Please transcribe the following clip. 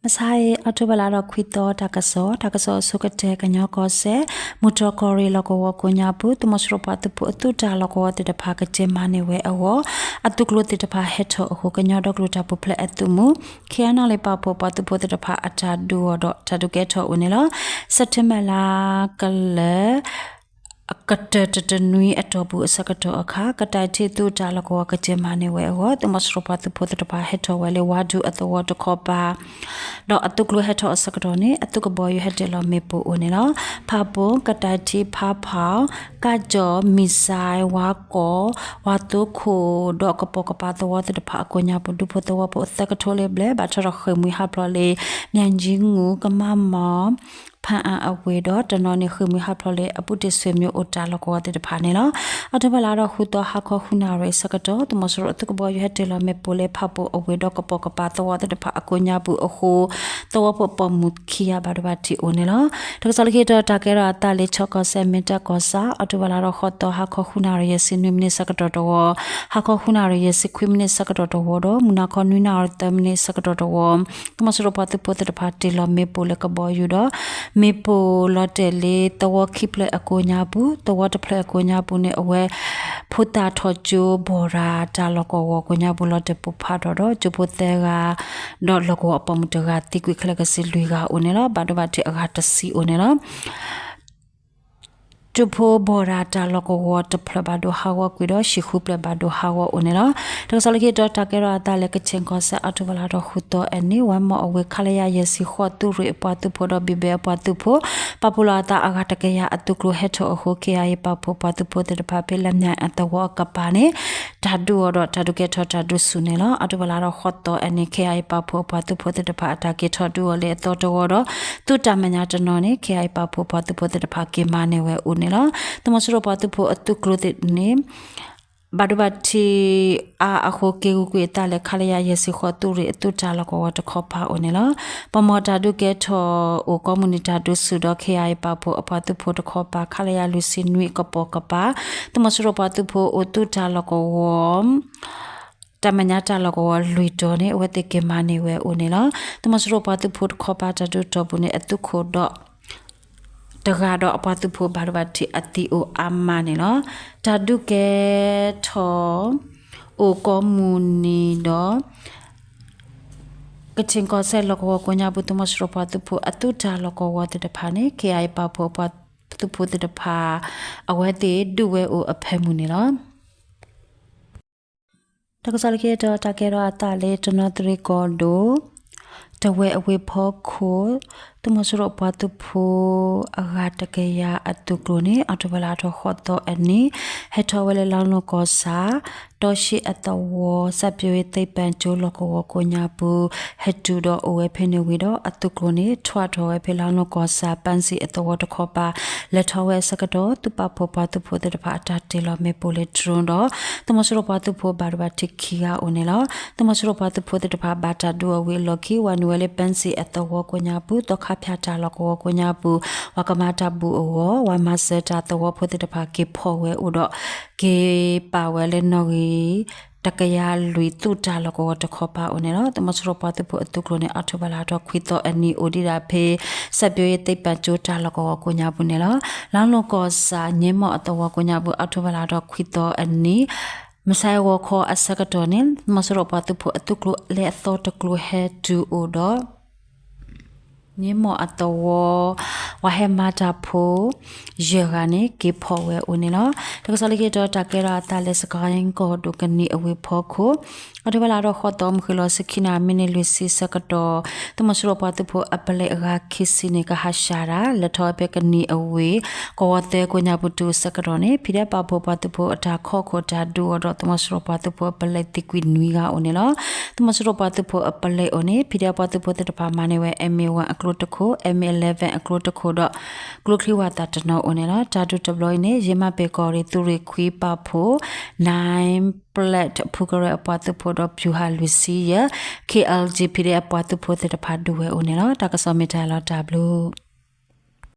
မဆါအံၤ အီးထိဘၢၣ်လါဒီးခွံသီ တၢ်ကစီၣ်, တၢ်ကစီၣ်အဆိကတၢၢ် ကညီကီၢ်စဲၣ် မုၢ်တြီၢ်ကီၢ်ရ့ၣ်လီၢ်ကဝီၤကိးညါပူၤ သုးမီၤစိရိၤပှၤသုးဖိအသုးတၢ်လီၢ်ကဝီၤသ့ၣ်တဖၣ် ကက့ၤမၤန့ၢ်ဝဲအဂီၢ် အသုးကျိၤသ့ၣ်တဖၣ်ဟဲထီၣ်အဃိ ကညီဒီကလုာ်တၢ်ပူၤဖျဲးအသုးမုၢ် ခ့ၣ်အဲၣ်နီၣ်လ့ၣ် ပာ်ဖှိၣ်ပှၤသုးဖိသ့ၣ်တဖၣ်အတၢ်ဒုးအီၤဒီး တၢ်ဒုးကဲထီၣ်အိၣ်န့ၣ်လီၤ. စဲးပထ့ဘၢၣ်လါကလၢာ် ကတၢၢ်တတနွံအတီၢ်ပူၤအဆၢကတီၢ်အခါ ကတၢၢ်ထံသုးတၢ်လီၢ်ကဝီၤကက့ၤမၤန့ၢ်ဝဲအဂီၢ် သုးမီၤစိရိၤပှၤသုးဖိသ့ၣ်တဖၣ်ဟဲထီၣ်ဝဲလၢ ဝါဒူအသဝီတခီပၤ ဒီးအသုးကျိၤဟဲထီၣ်အဆၢကတီၢ်န့ၣ် အသုးကဘီယူၤဟဲတ့ၢ်လီၤမ့ၣ်ပိၢ်အိၣ်န့ၣ်လီၤ. ဖၣ်ပူၣ်, ကတၢၢ်ထံ, ဖၣ်ဖၣ်, ကၢ်ကၠီၣ်, မံၣ်စဲၣ်, ဝါကီၢ်, ဝါသိခိၣ် ဒီးကပိာ်ကပၤသဝီသ့ၣ်တဖၣ်အကိးညါပူၤ ဒူဖိသဝီဖိသၢကထိလၢဘျဲၣ် ဘၣ်ထီၣ်ဒီးဃ့ၢ်မှံဟးဖျိးလၢ မၠၣ်ကၠံငူၣ်, ကမၣ်မီၣ် ဖၣ်အၣ်အဝ့ၢ်ဒီး တနီၤန့ၣ် ဃ့ၢ်မှံဟးဖျိးလၢ အဘူးတံၢ်ဆွေမျိုးအိၣ်တၢ်လီၢ်ကဝီၤသ့ၣ်တဖၣ်န့ၣ်လီၤ. အီးထိဘၢၣ်လါဒီးဃုသီ ဟါခီဃုနၣ်ရံၣ်အဆၢကတီၢ် သုးမီၤစိရိၤအသုးကဘီယူၤဟဲတ့ၢ်လီၤမ့ၣ်ပိၢ်လၢ ဖၣ်ပူၣ်အဝ့ၢ်ဒီးကပိာ်ကပၤသဝီသ့ၣ်တဖၣ်အကိးညါပူၤအဃိ သဝီဖိပိာ်မုၣ်ခံဂၤဘၣ်ဒိဘၣ်ထံးအိၣ်န့ၣ်လီၤ. တၢ်ကစီၣ်လၢခံတီၤ တၢ်ကဲထီၣ်အသးလၢ ခၠ့ၣ်ကီၢ်စဲၣ် မ့ၢ်တၢ်ကီၢ်ဆၣ် အီးထိဘၢၣ်လါဒီးဃိးသီ ဟါခီဃုနၣ်ရံၣ်ယဲၢ်ဆံနွံမံးနံးဆၢကတီၢ်တဝီ, ဟါခီဃုနၣ်ရံၣ်ယဲၢ်ဆံခွံမံးနံးဆၢကတီၢ်တဝီဒီး မုၢ်နၤခီနွံနၣ်ရံၣ်သၢမံးနံးဆၢကတီၢ်တဝီ သုးမီၤစိရိၤပှၤသုးဖိသ့ၣ်တဖၣ်တ့ၢ်လီၤမ့ၣ်ပိၢ်လၢကဘီယူၤဒီး မ့ၣ်ပိၢ်လီၤတဲာ်လၢသဝီခံဖျၢၣ်အကိးညါပူၤ, သဝီတဖျၢၣ်အကိးညါပူၤန့ၣ် အဝဲ ဖိသၣ်ထီၣ်ကၠိဘီၣ်ရၤတၢ်လီၢ်ကဝီၤကိးညါပူၤ လီၤတဲာ်ပိၢ်ဖးထီၣ်ဒီး ကၠိဖိသၢဂၤ ဒီးလီၢ်ကဝီၤအပိာ်မုၣ်တဂၤသံကွံာ် ခဲလၢာ်ကဆံလွံၢ်ဂၤအိၣ်န့ၣ်လီၤ. ဘၣ်ဒိဘၣ်ထံးအဂၤတဆံအိၣ်န့ၣ်လီၤ. ကၠိဖိဘီၣ်ရၤတၢ်လီၢ်ကဝီၤတဖျၢၣ်ဘၣ်ဒိဟးဂီၤကွံာ်ဒီး ဟံၣ်ဃုဖျၢၣ်ဘၣ်ဒိဟးဂီၤအိၣ်န့ၣ်လီၤ. တၢ်ကစီၣ်လၢခံတီၤ တၢ်ကဲထီၣ်အသးလၢ ကခ့ၣ်ကီၢ်စဲၣ် အီးထိဘၢၣ်လါဒီးဃုသီအနံၤ ဝဲမီၢ်အဝ့ၢ် ခလရ ယဲၢ်ဆံဃိး သုးရ့ၣ်အပှၤသုးဖိဒီး ဘံၣ်ဘဲအပှၤသုးဖိ ပာ်ဖှိၣ်လီၤအသးအဂၤတကယၤအသုးကျိၤဟဲထီၣ်အဃိ ခ့ၣ်အဲၣ်အံၣ် ပာ်ဖှိၣ်ပှၤသုးဖိသ့ၣ်တဖၣ် ဖဲလၢမၠၣ်အသဝီအကပၤန့ၣ် တၢ်ဒုးအီၤဒီး တၢ်ဒုးကဲထီၣ်တၢ်ဒုးဆူၣ်န့ၣ်လီၤ. အီးထိဘၢၣ်လါဒီးဃိးသီအနံၤ ခ့ၣ်အဲၣ်အံၣ် ပာ်ဖှိၣ်အပှၤသုးဖိသ့ၣ်တဖၣ်အတၢ်က့ၤထီၣ်ဒုးအီၤလၢအသီတဝီဒီး သုးတၢ်မဲာ်ညါတနီၤန့ၣ် ခ့ၣ်အဲၣ်အံၣ် ပာ်ဖှိၣ်ပှၤသုးဖိသ့ၣ်တဖၣ်က့ၤမၤန့ၢ်ဝဲအိၣ်န့ၣ်လီၤ. သုးမီၤစိရိၤပှၤသုးဖိအသုးကျိၤသ့ၣ်န့ၣ် ဘၣ်ဒိဘၣ်ထံးအါအဃိ က့ၤဂုာ်ကွံာ်အသးလၢ ခလရ ယဲၢ်ဆံဃိး သုးရ့ၣ်အသုးတၢ်လီၢ်ကဝီၤတခီပၤအိၣ်န့ၣ်လီၤ. ပမီၢ်တၢ်ဒုးကဲထီၣ်အိၣ်ကိးမုၢ်နံၤ တၢ်ဒုးဆူၣ်ဒီး ခ့ၣ်အဲၣ်အံၣ် ပာ်ဖှိၣ်အပှၤသုးဖိတခီပၤ ခလရ လွံၢ်ဆံနွံအကပိာ်ကပၤ သုးမီၤစိရိၤပှၤသုးဖိအိၣ်သုးတၢ်လီၢ်ကဝီၤ တၢ်မဲာ်ညါတၢ်လီၢ်ကဝီၤလွံၢ်တီၤန့ၣ် အဝဲသ့ၣ်က့ၤမၤန့ၢ်ဝဲအိၣ်န့ၣ်လီၤ. သုးမီၤစိရိၤပှၤသုးဖိတခီပၤတၢ်ဒုးတီၢ်ပူၤန့ၣ် အသုးခိၣ်ဒီး တဂၤဒီးအပှၤသုးဖိဘၣ်ဒိဘၣ်ထံးအသံအိၣ်အါမးန့ၣ်လီၤ. တၢ်ဒုးကဲထီၣ် အိၣ်ကိးမုၢ်နံၤဒီး ကခ့ၣ်ကီၢ်စဲၣ်လီၢ်ကဝီၤကိးညါပူၤ သုးမီၤစိရိၤပှၤသုးဖိအသုးတၢ်လီၢ်ကဝီၤသ့ၣ်တဖၣ်န့ၣ် ခ့ၣ်အဲၣ်အံၣ် ပာ်ဖှိၣ်အပှၤသုးဖိသ့ၣ်တဖၣ် အဝဲသ့ၣ်ဒုးဝဲအိၣ်အဖၢမုၢ်န့ၣ်လီၤ. တၢ်ကစီၣ်လၢခံတီၤ တၢ်ကဲထီၣ်အသးလၢ တနီသရံၣ်ကီၢ်ဒိၣ် တဝဲအဝ့ၢ်ဖီခိၣ် သုးမီၤစိရိၤပှၤသုးဖိအဂၤတကယၤအသုးကျိၤန့ၣ် အီးထိဘၢၣ်လါထီၣ်ဃိးသီအနံၤ ဟဲထီၣ်ဝဲလၢ လါလိၤကီၢ်ဆၣ် တီၢ်ရှံၣ်အသဝီ စၣ်ပၠိရ့ၣ်သ့ၣ်ပၣ်ကၠိလီၢ်ကဝီၤကိးညါပူၤ ဟဲတုၤဒီးအိၣ်ဝဲဖဲန့ၣ်ဝံၤဒီး အသုးကျိၤန့ၣ် ထွဲထီၣ်ဝဲဖဲ လါလိၤကီၢ်ဆၣ် ပၣ်စံၣ်အသဝီတခီပၤ လဲၤထီၣ်ဝဲအဆၢကတီၢ် သုးပာ်ဖှိၣ်ပှၤသုးဖိသ့ၣ်တဖၣ်အတၢ်တ့ၢ်လီၤမ့ၣ်ပိၢ်လၢ drone ဒီး သုးမီၤစိရိၤပှၤသုးဖိဘၣ်ဒိဘၣ်ထံးခံဂၤအိၣ်န့ၣ်လီၤ. သုးမီၤစိရိၤပှၤသုးဖိသ့ၣ်တဖၣ်ဘၣ်တၢ်ဒုးအီၤဝံၤအလီၢ်ခံ ဝၤနုာ်ဝဲလၢ ပၣ်စံၣ်အသဝီကိးညါပူၤ သီခါဖၠၣ်တၢ်လီၢ်ကဝီၤကိးညါပူၤ ပှၤကမၤတၢ်ဘူၣ်အဂီၢ် ပှၤမၤစၢၤတၢ်သဝီဖိသ့ၣ်တဖၣ်က့ၤဖီၣ်ဝဲအိၣ်ဒီး က့ၤပာ်ဝဲလၢနီၣ်ဂံၢ် တကယၤလွံၢ် သုးတၢ်လီၢ်ကဝီၤတခီပၤအိၣ်န့ၣ်လီၤ. သုးမီၤစိရိၤပှၤသုးဖိအသုးကျိၤန့ၣ် အီးထိဘၢၣ်လါထီၣ်ခွံသီအနံၤ အိၣ်ဒံးဒၣ်ဖဲ စၣ်ပၠိရ့ၣ်သ့ၣ်ပၣ်ကၠိတၢ်လီၢ်ကဝီၤကိးညါပူၤန့ၣ်လီၤ. လါလိၤကီၢ်ဆၣ် ည့မီၣ်အသဝီကိးညါပူၤ အီးထိဘၢၣ်လါထီၣ်ခွံသီအနံၤ မုၢ်ဆါဂီၤခီအဆၢကတီၢ်န့ၣ် သုးမီၤစိရိၤပှၤသုးဖိအသုးကျိၤလၢအသီတကျိၤဟဲတုၤအိၣ်ဒီး ည့မီၣ်အသဝီ ပှၤဟဲမၤတၢ်ဖိ ယဲၢ်ဂၤန့ၣ် က့ၤဖီၣ်ဝဲအိၣ်န့ၣ်လီၤ. တၢ်ကစီၣ်လၢခံတီၤ တၢ်ကဲထီၣ်အသးလၢ စကဲၣ်ကီၢ်ဒိၣ်ကနံၣ်အဝ့ၢ်ဖီခိၣ် အီးထိဘၢၣ်လါထီၣ်ဃိးသီ မုၢ်ဃ့ၢ်လီၤဆံခံနၣ်ရံၣ် မံးနံးလွံၢ်ဆံဆၢကတီၢ် သုးမီၤစိရိၤပှၤသုးဖိအပလဲၣ်အဂၤခံဆံန့ၣ် ကဟးဆှၣ်တၢ် လဲၤထီၣ်ဝဲဖဲကနံၣ်အဝ့ၢ် ကဝီၤသၢကိးညါပူၤတုၤအဆၢကတီၢ်န့ၣ် ဖံးဒဲးပာ်ဖှိၣ်ပှၤသုးဖိအတၢ်ခီခိၣ်တၢ်ဒုးအီၤဒီး သုးမီၤစိရိၤပှၤသုးဖိအပလဲၣ်သံကွံာ်နွံဂၤအိၣ်န့ၣ်လီၤ. သုးမီၤစိရိၤပှၤသုးဖိအပလဲၣ်အိၣ်န့ၣ် ဖံးဒဲးပှၤသုးဖိသ့ၣ်တဖၣ်မၤန့ၢ်ဝဲ M A one အကျိတခိၣ် M A eleven အကျိတခိၣ်ဒီး ကျိချံဝၣ်သၣ်တနီၤအိၣ်န့ၣ်လီၤ. တၢ်ဒုးတဘျီအံၤန့ၣ် ယ့မးပ့ၤကီၢ်ရ့ၣ်သုးရ့ၣ်ခွံပာ်ဖှိၣ် nine Black ဖူကရၢအပှၤသုးဖိဒီး ပျူၤဟၣ်လွံၢ်ဆံယဲၢ် K L G PDF အပှၤသုးဖိသ့ၣ်တဖၣ်ဒုးဝဲအိၣ်န့ၣ်လီၤ. တၢ်ကစီၣ်မ့ၢ်တၢ်လီၤတၢ်ဘျုး